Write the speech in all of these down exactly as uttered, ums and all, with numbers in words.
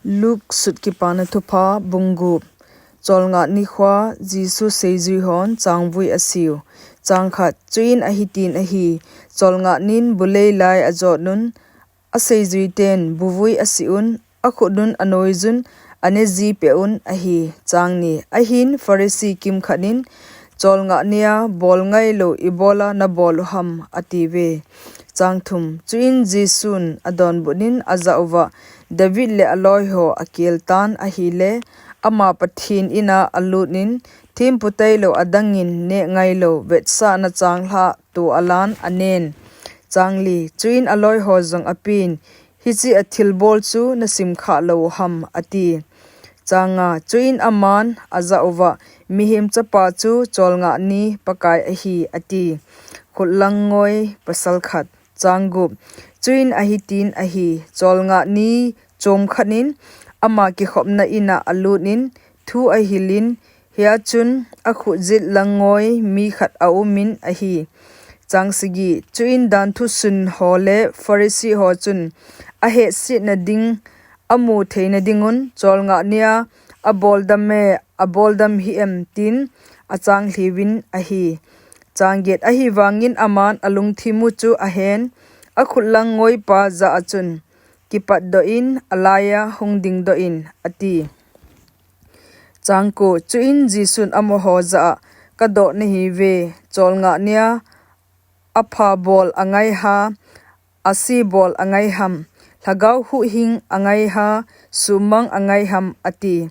Luke sut kipana thupha bung gup. Cholngah nikhoa Jesu seijui hon changvui asiu. Chang khat. Chuin ahitin ahi, cholngah nin bulei lai ajotnun, aseijuiten buvui asiun, akhutnun anoijun, aneji peun ahi. Chang ni. Ahin Pharisee kimkhatnin, cholngah nia bol ngailou ibola nabol uham, atiuve. Chang thum. Chuin Jesun adonbutnin ajah uva, David le aloiho akeltan ahile, ama Pathen ina alutnin, thempu tailou adangin neh ngailou vetsahna changlhah to alan anen. Chang li. Chuin aloiho jong apen, hiche athilbol chu nasim khah lou uham, ati. Chang nga. Chuin aman ajah uva, Mihem Chapa chu cholngah ni Pakai ahi, ati. Khutlang ngoi pasal khat. Chang gup. Chuin ahitin ahi, cholngah ni chomkhatnin, ama kikhopna ina alutnin, thu ahilin, hia chun akhut jet lang ngoi mi khat aumin ahi. Chang sagi. Chuin danthu sun ho le Pharisee ho chun, ahehsetna ding, amu theina dingun, cholngah nia aboldam e, aboldam hih em, tin achanglhiuvin ahi. Chang get. Ahivangin aman alungthim u chu ahen, akhutlang ngoipa jah a chun, kipatdoh in, alaiya hung dingdoh in, ati. Chang ko. Chuin Jesun amaho jah a, kadoh nahiuve, cholngah nia apha bol angaiha, ase bol angaiham, lhagao huhhing angaiha, suhmang angaiham, ati.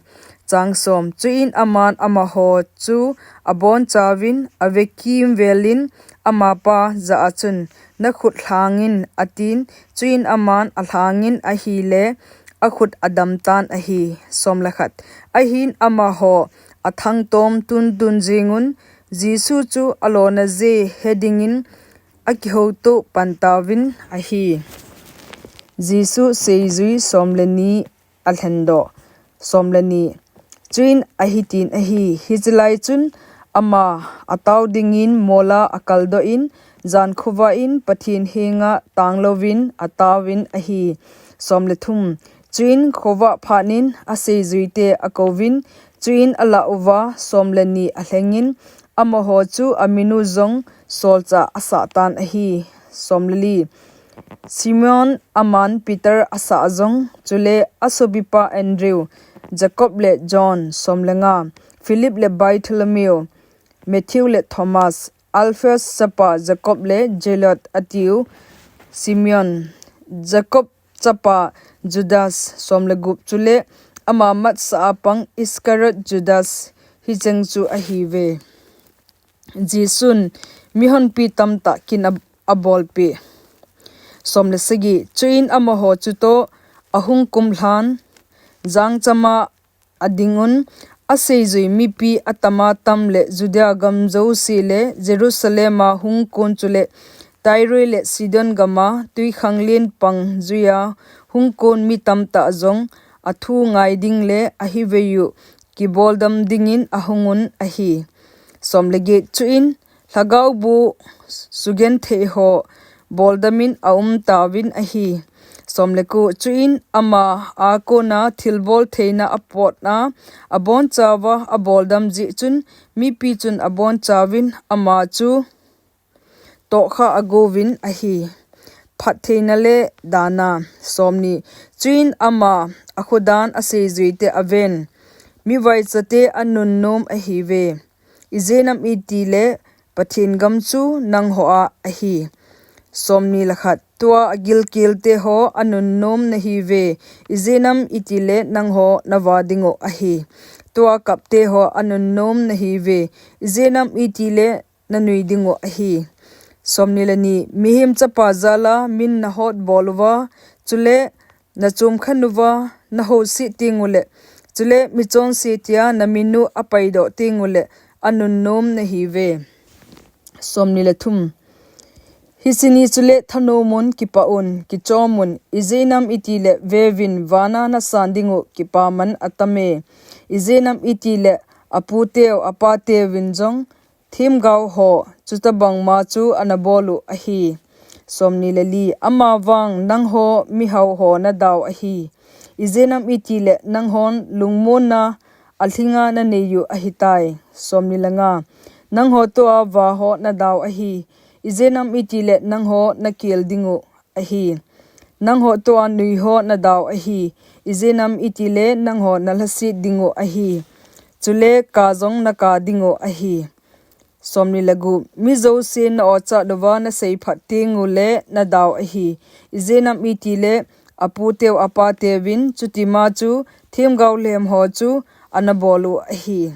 Chang som. Chuin aman amaho chu abonchauvin, ave kimvelin, amapa jah a chun, nakhut lhangin, atin, chuin aman alhangin ahile, akhut adamtan ahi. Som le khat. Ahin amaho athangtom tuntun jengun, Jesu chu alona je hedingin, akihoutoh pantauvin ahi. Jesu seijui som le ni alhendoh. Som le ni. Chuin ahitin ahi, hichelai chun ama atao dingin mola akaldoh in, jan khovah in Pathen henga tanglouvin ataovin ahi. Som le thum. Chuin khovah phatnin aseijuite akouvin, chuin alah uva som le ni alhengin, amaho chu aminu jong solchah asahtan ahi. Som le li. Simon aman Peter asah jong, chule asopipa Andrew, Jacob le John, som le nga, Philip le Bartholomew, Matthew le Thomas, Alphaeus chapa Jacob le Zealot atiu Simon, Jacob chapa Judas, som le gup, chule ama matsah a pang Iscariot Judas, hicheng chu ahiuve. Jesun mihonpi tamtah kin a, abolpeh. Som le sagi. Chuin amaho chutoh ahung kumlhan, jangchama adingun, aseijui mipi atama tam le Judea gam jouse le Jerusalem a hung kon chule Tyre le Sidon gama twikhanglen pang juia hung kon mi tamtah jong athu ngai ding le ahiveiyu kiboldam dingin ahungun ahi. Som le get. Chuin lhagao bu sugenthei ho boldamin aumtauvin ahi. Som le ko. Chuin ama a kona thilbol theina apotna abonchauva aboldam jeh chun mipi chun abonchauvin ama chu tohkha agouvin ahi. Phattheina le dana. Som ni. Chuin ama akhodan aseijuite aven, mivaichate anunnom ahiuve. Ijeh inem itile Pathen gam chu nangho a ahi. Som ni le khat. Tua agilkelte ho anunnom nahiuve. Ijeh inem itile nangho nava dingu ahi. Tua akapte ho anunnom nahiuve. Ijeh inem itile nanui dingu ahi. Som ni le ni. Mihem Chapa jala min nahotbol uva, chule nachomkhen uva, nahouset tengule, chule michonse tia naminu apaidoh tengule, anunnom nahiuve. Som ni le thum. Hiche ni chule thanom un, kipah un, kichom un, ijeh inem itile veuvin vana nasan dingu kipaman atame. Ijeh inem itile aputeu apateuvin jong themgao ho chutobangma chu anabol u ahi. Som ni le li. Amavang nangho mihao ho nadau ahi. ijeh-inem itile nanghon lungmonna alhinga naneiyu ahitai. Somni le nga. Nangho toa vaho nadau ahi, ijeh-inem itile nangho nakel dingu ahi. Nangho toa nuiho nadau ahi, ijeh-inem itile nangho nalhaset dingu ahi, chule ka jong naka dingu ahi. Somni le gup. Mi jouse na-ochat uva naseiphat tengule nadau ahi, ijeh-inem itile aputeu apateuvin chutima chu themgao lhemho chu anabolu ahi.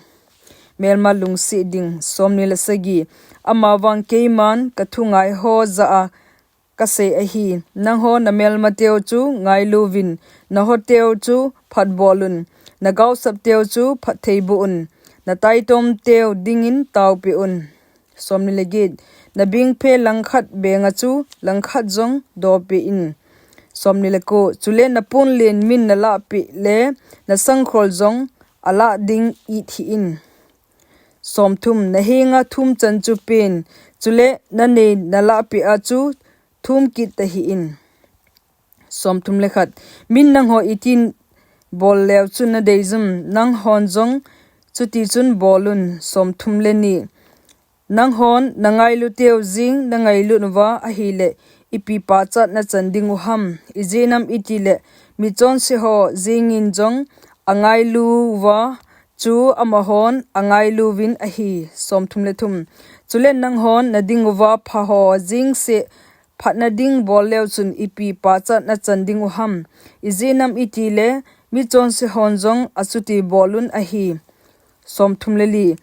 Melma lungset ding. Somni le sagi. Amavang keiman kathungaiho jah-a kasei ahi, nangho namelmateu chu ngailuvin, nahoteu chu phatbolun, nagaosapteu chu phattheiboh-un, nataitomteu dingin taopeh-un. Somni le get. Nabengphe langkhat benga chu langkhat jong dopeh-in. Somni le ko. Chule naponlen min nalahpeh le nasangkhol jong alah ding it hih-in. Somthum. Nahenga thumchan chu pen, chule nanei nalahpeh-a chu thum kit tahih-in. Somthum le khat. Min nangho itin bol leu chun nadeijum, nanghon jong chutichun bolun. Somthum le ni. Nanghon nangailuteu jeng nangailut uva ahile ipi pachat nachan dingu ham, ijeh-inem itile michonseho jengin jong angailuva chu amahon angailuvin ahi. Somthum le thum. Chule nanghon nadinguva phaho jengse phatna ding bol leu chun ipi pachat nachan dingu ham, ijeh-inem itile michonsehon jong achuti bolun ahi. Somthum le li.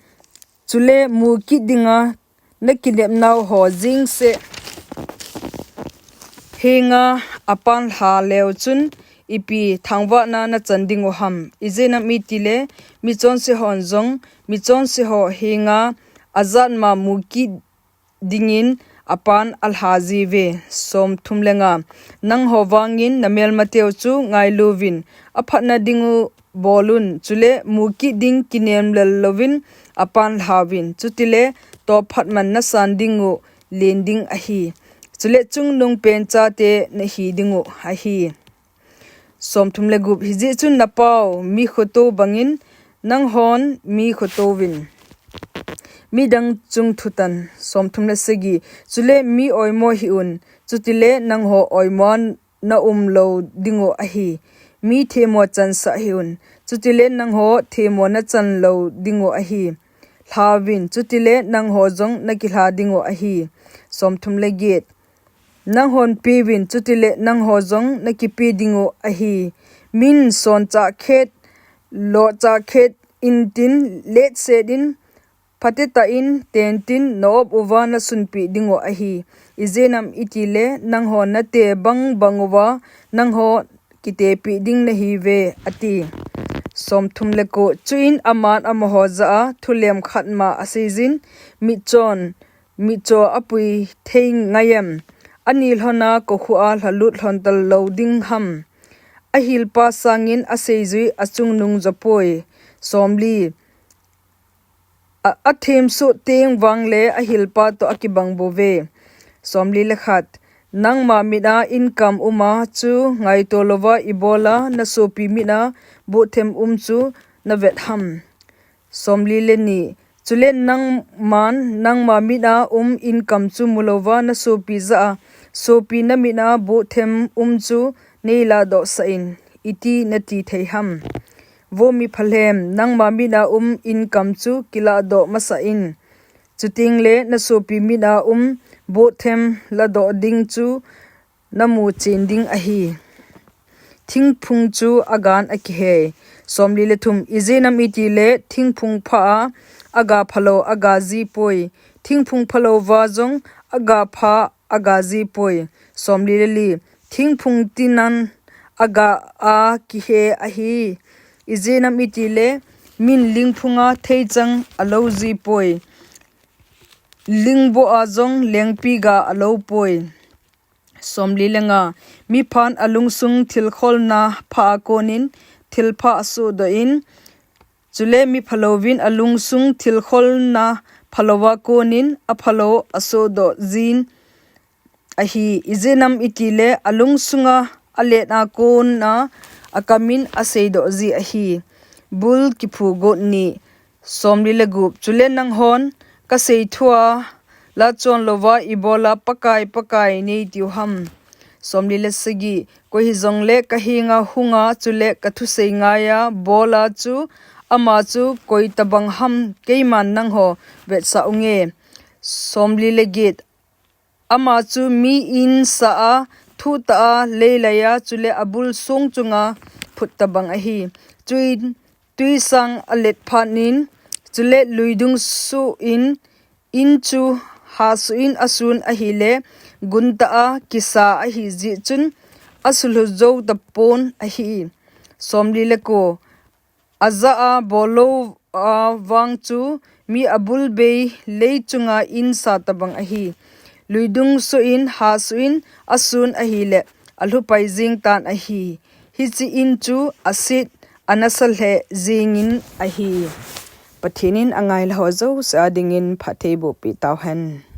Chule mu kit dinga nakinepnauho jengse henga apan lha leu chun ipi thangvahna nachan dingu ham, ijeh-inem itile michonsehon jong michonseho henga ajatma mu kit dingin apan alha jiuve. Somthum le nga. Nangho vangin namelmateu chu ngailuvin, aphatna dingu bolun, chule mu kit ding kinem lel louvin apan lhauvin, chutile topphat man nasan dingu len ding ahi, chule chungnungpen chate nahi dingu ahi. Somthum le gup. Hijeh chun napau mi khoto bangin nanghon mi khotouvin, midang chung thutan. Somthum le sagi. Chule mi oimo hih-un, chutile nangho oimoa naum lou dingu ahi. Mi themmo chansah hih-un, chutile nangho themmo nachan lou dingu ahi. Lhauvin, chutile nangho jong nakilha dingu ahi. Somthum le get. Nanghon peuvin, chutile nangho jong nakipe dingu ahi. Min sonchah khet, lohchah khet intin, letset in, phatetah in tentin, na-op uva nasunpeh dingu ahi. Ijeh-inem itile nanghon nate bangbang uva nangho kitepeh ding nahiuve, ati. Somthum le ko. Chuin aman amaho jah-a thulem khatma aseijin, Mitchon, mitcho apui thei ngai em? Ani lhona kokhuh a lhalut lhon talou ding ham? Ahilpa sangin aseijui achungnung jopoi. Somli. A, athemsoh teng vangle ahilpa toh akibang bouve. Somli le khat. Nangma mit a income uma chu ngaito louva ibola nasopi mit a bohthem um chu navet ham? Somli le ni. Chule nangman nangma mit a um income chu mulouva nasopi jah-a, sopi namit a bohthem um chu neilahdohsah in, iti nati thei ham? Vo miphalhem, nangma mit a um income chu kilahdoh masah in, chutengle nasopi mit a um bohthem lahdoh ding chu namu chen ding ahi. Thingphung chu agan akihei. Somli le thum. Ijeh-inem itile thingphung pha a aga phalou aga jipoi, thingphung phalouva jong aga pha aga jipoi. Somli le li. Thingphung tinan aga a kihe ahi. Ijeh-inem itile min lingphunga theichang alou jipoi, lingboh a jong lengpi ga alou poi. Somli le nga. Miphan alungsung thilkholna pha a konin thilpha asohdoh in, chule miphalouvin alungsung thilkholna phalouva konin aphalou asohdoh jin ahi. Ijeh-inem itile alungsunga alet a kona akamin aseidoh ji ahi. Bul kiphu got ni. Somli le gup. Chule nanghon kasei thua lachon louva ibola Pakai, Pakai neitiu ham? Somli le sagi. Koi hijongle kahenga hunga chule kathusei ngaiya bola chu ama chu koi tabang ham keiman nangho vetsah unge. Somli le get. Ama chu mi in sa a, thuta a, leilaiya, chule abul song chunga phut tabang ahi. Chuin tuisang alet phat in, chule luidung suh in, in chu hasuh in asun ahile, gunta a kisa ahi jeh chun, asulhu jou tapon ahi. Somli le ko. Ajah a bol lou a vang chu mi abul bei lei chunga in sa tabang ahi. Luidung suh in, hasuh in, asun ahile, alhupai jeng tan ahi. Hiche in chu asit, anasa lheh jengin ahi. Pathen in angailha ho jouse a dingin phatthei boh peh tauhen.